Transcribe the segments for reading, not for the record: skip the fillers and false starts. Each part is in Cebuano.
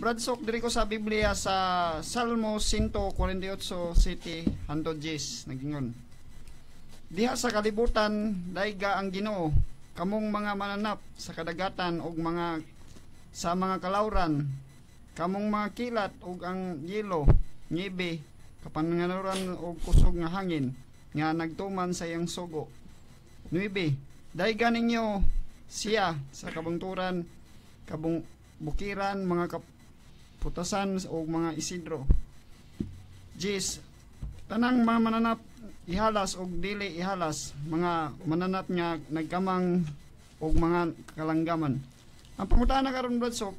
Brad Sok, diri ko sa Biblia sa Salmo 148 siete hangtod 10, nagingon. Diha sa kalibutan, dayga ang Ginoo, kamong mga mananap sa kadagatan ug mga sa mga kalawran, kamong mga kilat ug ang yelo, niebe, kapanganuran ug kusog nga hangin nga nagtuman sa iyang sugo. 9. Dayga ninyo siya sa kabungturan, kabung bukiran, mga kaputasan ug mga isidro. 10. Tanang mga mananap ihalas og dili ihalas, mga mananap nga nagkamang og mga kalanggaman. Ang pangutana karon, Brad Sok,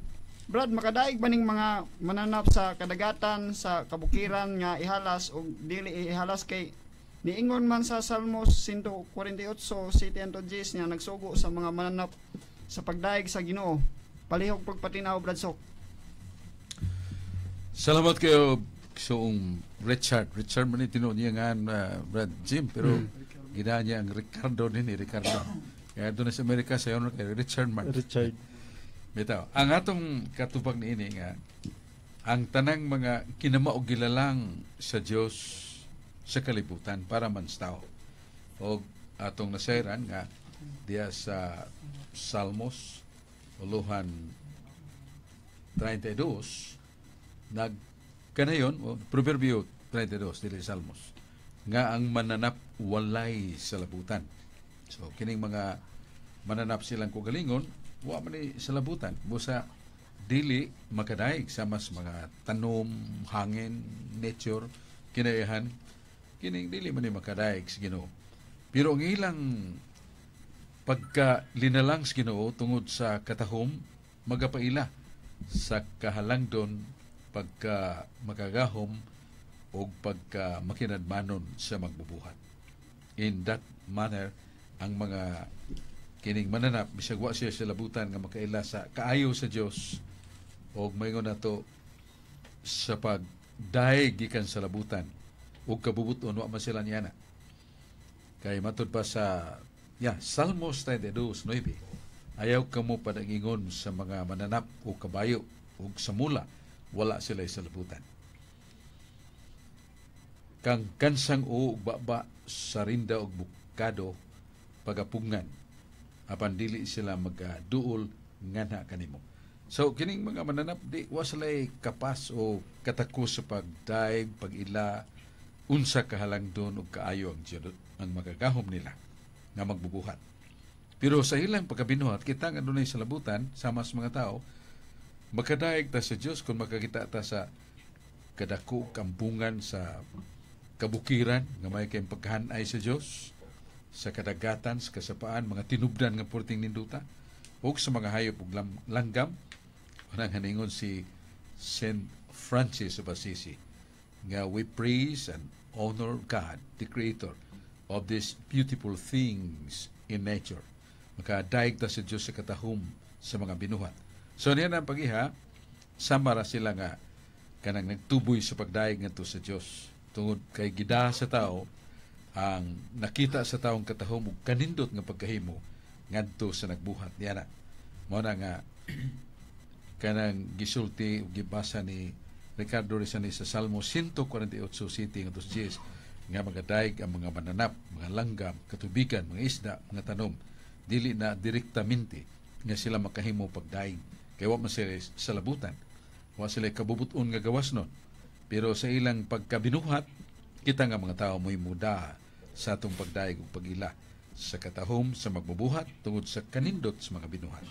Brad, makadaig ba ning mga mananap sa kadagatan, sa kabukiran nga ihalas og dili ihalas, kay niingon man sa Salmos 148 siete hangtod 10 nga nagsugo sa mga mananap sa pagdaig sa Ginoo? Palihog pagpatinaw, Brad Sok. Salamat kayo, Igsoong Richard. Richard man ni tinuod niya nga Brad Jim, pero gina niya ang Ricardo din ni Ricardo. Kaya doon sa Amerika sa honor kay Richard man. Richard. Bitaw. Ang atong katubag niini nga ang tanang mga kinamaog gilalang sa Dios sa kalibutan para man sa tao. Og atong nasayran nga diya sa Salmos uluhan 32 nag kanayon o Proverbio 32, dili Salmos, nga ang mananap walay salabutan. So kining mga mananap silang kugalingon wa man ni salabutan, busa dili makadaig sa mas mga tanom, hangin, nature, kinayahan, kining dili man ni makadaig sa Ginoo. Pero ang ilang pagka linalang sa Ginoo tungod sa katahom magapaila sa kahalangdon, pagka makagahom o pagka makinadmanon sa magbubuhat. In that manner, ang mga kining mananap bisag wa siya sa labutan nga makaila sa kaayo sa Dios og maingon nato sa pagdaig gikan sa labutan ug kabubuton, wa man sila niyana. Kay matud pa sa Salmos 32:9, ayaw kamo padangingon sa mga mananap o kabayo ug sa mula, wala sila sa labutan. Kang kansang o baba sa rinda og bukado pagapugngan, apan dili sila magaduol nganha kanimo. So kining mga mananap di wa sila kapas o katakos sa pagdaig, pag-ila unsa kahalangdon ug kaayo ang Dios, ang magagahom nila nga magbubuhat. Pero sa ilang pagkabinuhat, kita nga dunay salabutan sama sa mga tao, makadaig ta sa Dios kung makakita ta sa kadako kambungan sa kabukiran nga may kayong pagkahanay sa Dios, sa kadagatan, sa kasapaan, mga tinubdan nga purting ninduta, ug sa mga hayop ug langgam. Unang haningon si Saint Francis of Assisi nga we praise and honor God, the creator of these beautiful things in nature. Makadaig ta sa Dios sa katahom sa mga binuhat. So niya ang pagiha, sama ra sila nga kanang nagtuboy sa pagdaig ngadto sa Dios tungod kay gida sa tao ang nakita sa taong katahom ug kanindot nga pagkahimo ngadto sa nagbuhat niya na. Mao na nga kanang gisulti ug gibasa ni Ricardo Rizani sa Salmo 148 siete ngadto 10 nga magadaig ang mga mananap, mga langgam, katubigan, mga isda, mga tanom, dili na direktamente nga sila makahimo pagdaig kay wa man sila sa labutan, wa sila kabubuton nga gawas nun. Pero sa ilang pagkabinuhat, kita nga mga tao mo'y muda sa atong pagdaig ug pag-ila sa katahom sa magbubuhat tungod sa kanindot sa mga binuhat.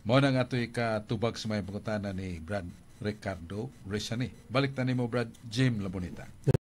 Mao na nga ato'y katubag sa mga pangutana ni Brad Ricardo Rezani. Balik ta nimo, Brad Jim Labonita.